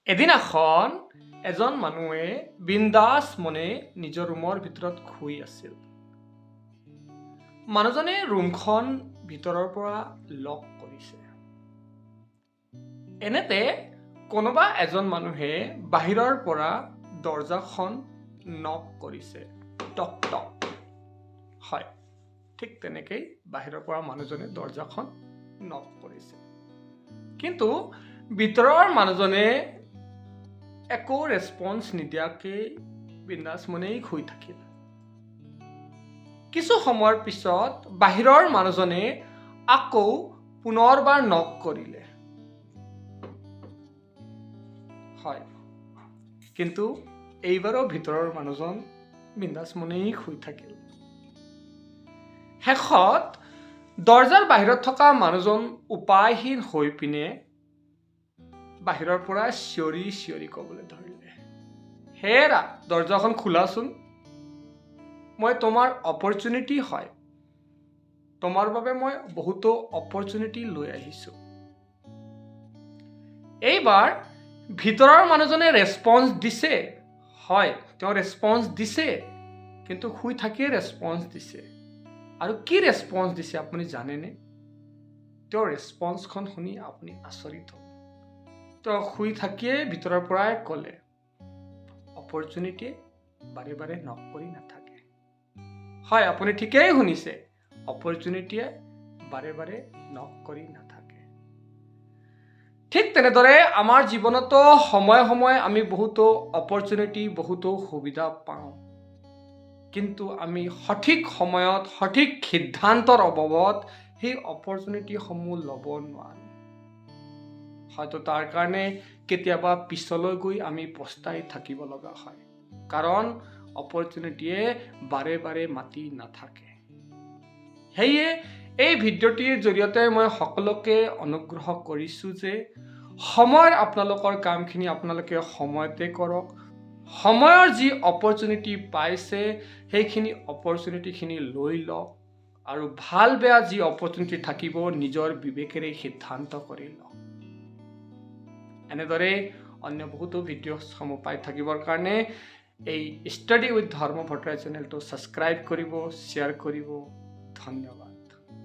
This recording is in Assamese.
এদিনাখন এজন মানুহে বিন্দাছ মনে নিজৰ ৰুমৰ ভিতৰত শুই আছিল। মানুহজনে ৰুমখন ভিতৰৰ পৰা লক কৰিছে। এনেতে কোনোবা এজন মানুহে বাহিৰৰ পৰা দৰ্জাখন নক কৰিছে, টক টক। হয়, ঠিক তেনেকেই বাহিৰৰ পৰা মানুহজনে দৰ্জাখন নক কৰিছে। কিন্তু ভিতৰৰ মানুহজনে একো ৰেচপন্স নিদিয়াকৈ বিন্দাছ মনেই শুই থাকিল। কিছু সময়ৰ পিছত বাহিৰৰ মানুহজনে আকৌ পুনৰবাৰ নক কৰিলে। হয়, কিন্তু এইবাৰো ভিতৰৰ মানুহজন বিন্দাছ মনেই শুই থাকিল। শেষত দৰ্জাৰ বাহিৰত থকা মানুহজন উপায়হীন হৈ পিনে বাহিৰৰ পৰা চিঞৰি চিঞৰি ক'বলৈ ধৰিলে, "হেৰা, দৰ্জাখন খোলাচোন। মই তোমাৰ অপৰচুনিটি হয়, তোমাৰ বাবে মই বহুতো অপৰচুনিটি লৈ আহিছোঁ।" এইবাৰ ভিতৰৰ মানুহজনে ৰেচপন্স দিছে। হয়, তেওঁ ৰেচপন্স দিছে, কিন্তু শুই থাকিয়ে ৰেচপন্স দিছে। আৰু কি ৰেচপন্স দিছে আপুনি জানেনে? তেওঁৰ ৰেচপন্সখন শুনি আপুনি আচৰিত হ'ব। তেওঁ শুই থাকিয়ে ভিতৰৰ পৰাই ক'লে, "অপৰচুনিটিয়ে বাৰে বাৰে নক কৰি নাথাকে।" হয়, আপুনি ঠিকেই শুনিছে, অপৰচুনিটিয়ে বাৰে বাৰে নক কৰি নাথাকে। ঠিক তেনেদৰে আমাৰ জীৱনতো সময়ে সময়ে আমি বহুতো অপৰচুনিটি, বহুতো সুবিধা পাওঁ, কিন্তু আমি সঠিক সময়ত সঠিক সিদ্ধান্তৰ অভাৱত সেই অপৰচুনিটিসমূহ ল'ব নোৱাৰোঁ। হয়তো তাৰ কাৰণে কেতিয়াবা পিছলৈ গৈ আমি পস্তাই থাকিব লগা হয়, কাৰণ অপৰচুনিটিয়ে বাৰে বাৰে মাতি নাথাকে। সেয়ে এই ভিডিঅ'টিৰ জৰিয়তে মই সকলোকে অনুগ্ৰহ কৰিছোঁ যে সময়ৰ আপোনালোকৰ কামখিনি আপোনালোকে সময়তে কৰক। সময়ৰ যি অপৰচুনিটি পাইছে, সেইখিনি অপৰচুনিটিখিনি লৈ লওক আৰু ভাল বেয়া যি অপৰচুনিটি থাকিব, নিজৰ বিবেকেৰে সিদ্ধান্ত কৰি লওক। এনেদৰে অন্য বহুতো ভিডিঅ'সমূহ পাই থাকিবৰ কাৰণে এই ষ্টাডি উইথ ধৰ্ম ভট্টৰায় চেনেলটো ছাবস্ক্ৰাইব কৰিব, শ্বেয়াৰ কৰিব। ধন্যবাদ।